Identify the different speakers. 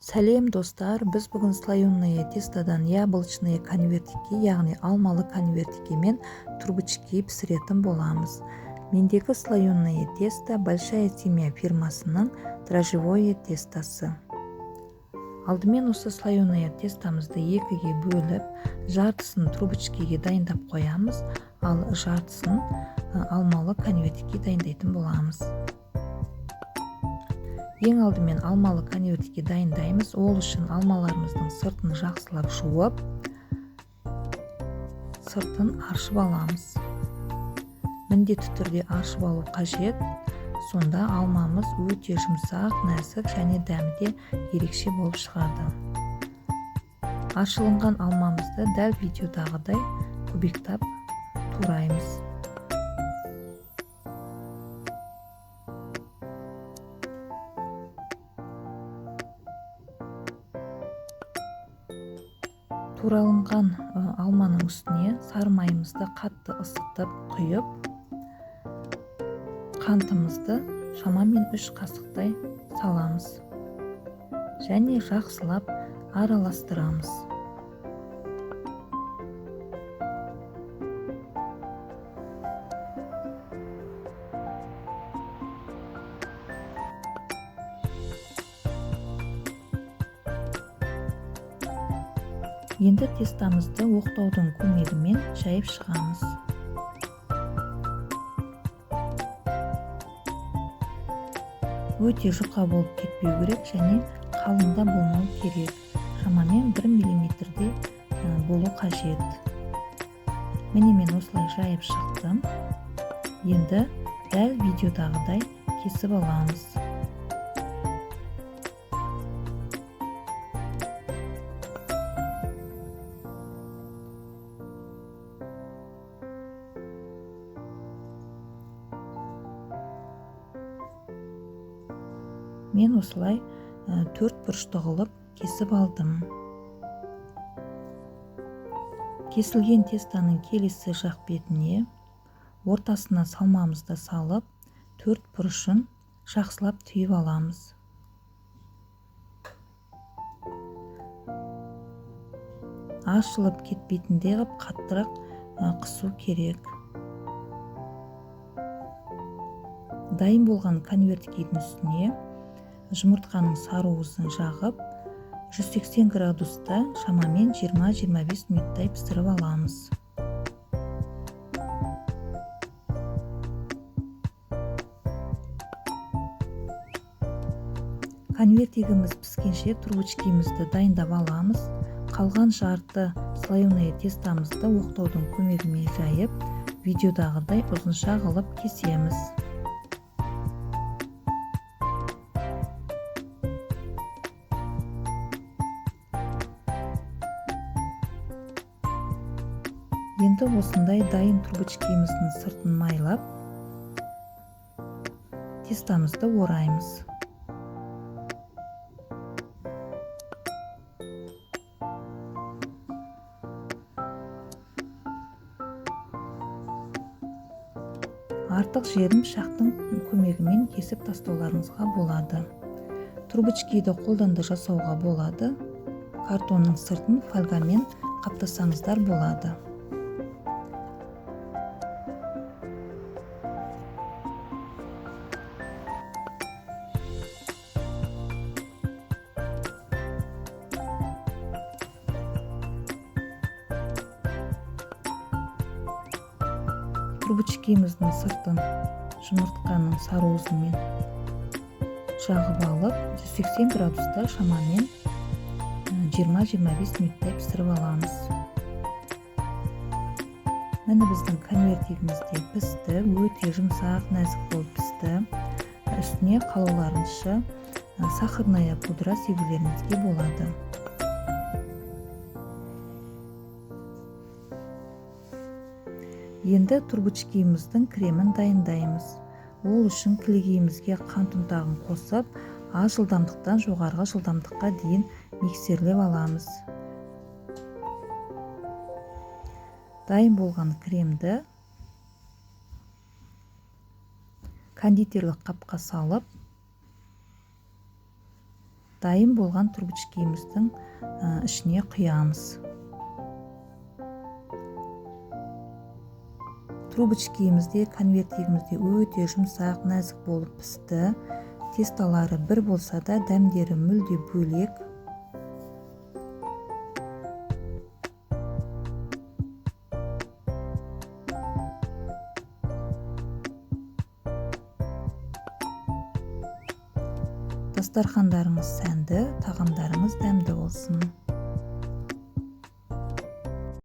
Speaker 1: Сәлем, достар! Біз бүгін слоеное тестодан яблочные конвертики, яғни алмалы конвертики мен трубочки пісіретін боламыз. Мендегі слоеное тесто Большая семья фирмасының дрожжевое тестосы. Алдымен осы слоеное тестомызды екіге бөліп, жартысын трубочкиге дайындап қоямыз, ал жартысын алмалы конвертикке дайындайтын боламыз. Ең алдымен алмалы конвертикке дайындаймыз. Ол үшін алмаларымыздың сыртын жақсылап жуып, сыртын аршып аламыз. Міндетті түрде аршып алу қажет. Сонда алмамыз өте жұмсақ, нәзік және дәмі де ерекше болып шығады. Аршылынған алмамызды дәл видеодағыдай кубиктап тураймыз. Туралынған алманың үстіне сары майымызды қатты ысытып құйып, қантымызды шамамен 3 қасықтай саламыз және жақсылап араластырамыз. Енді тестамызды оқтаудың көмегімен жайып шығамыз. Өте жұқа болып кетпеу керек және қалың да болмау керек. Шамамен 1 миллиметрде болу қажет. Міне, мен осылай жайып шықтым. Енді дәл видеодағыдай кесіп аламыз. Мен осылай төрт бұрышты қылып кесіп алдым. Кесілген тестаның келесі жақ бетіне ортасына салмамызды салып, төрт бұрышын жақсылап түйіп аламыз. Ашылып кетпейтіндей қылып қаттырақ қысу керек. Дайын болған конверткейдің үстіне жұмыртқаның сары уызын жағып, 180 градуста шамамен 20-25 минуттай пісіріп аламыз. Конвертигіміз піскенше трубочкимізді дайындап аламыз. Қалған жарты слоеное тестамызды оқтаудың көмегімен жайып, видеодағыдай ұзынша қылып кесеміз. Енді осындай дайын трубочкиміздің сыртын майлап, тестамызды ораймыз. Артық жерін пышақтың көмегімен кесіп тастауларыңызға болады. Трубочкиді қолдан да жасауға болады. Картонның сыртын фольгамен қаптасаңыздар болады. Трубочкиміздің сыртын жұмыртқаның сары уызымен жағып алып, 180 градуста шамамен 20-25 минуттай пісіріп аламыз. Міне, біздің конвертигіміз де пісті, өте жұмсақ, нәзік болып пісті. Үстіне қалауларыңызша сахарная пудра себулеріңізге болады. Енді трубочкиміздің кремін дайындаймыз. Ол үшін кілегейімізге қант ұнтағын қосып, аз жылдамдықтан жоғарғы жылдамдыққа дейін миксерлеп аламыз. Дайын болған кремді кондитерлік қапқа салып, Дайын болған трубочкиміздің ішіне құямыз. Трубочкиміз де, конвертигіміз де өте жұмсақ, нәзік болып пісті. Тестолары бір болса да, дәмдері мүлде бөлек. Дастархандарыңыз сәнді, тағамдарыңыз дәмді болсын.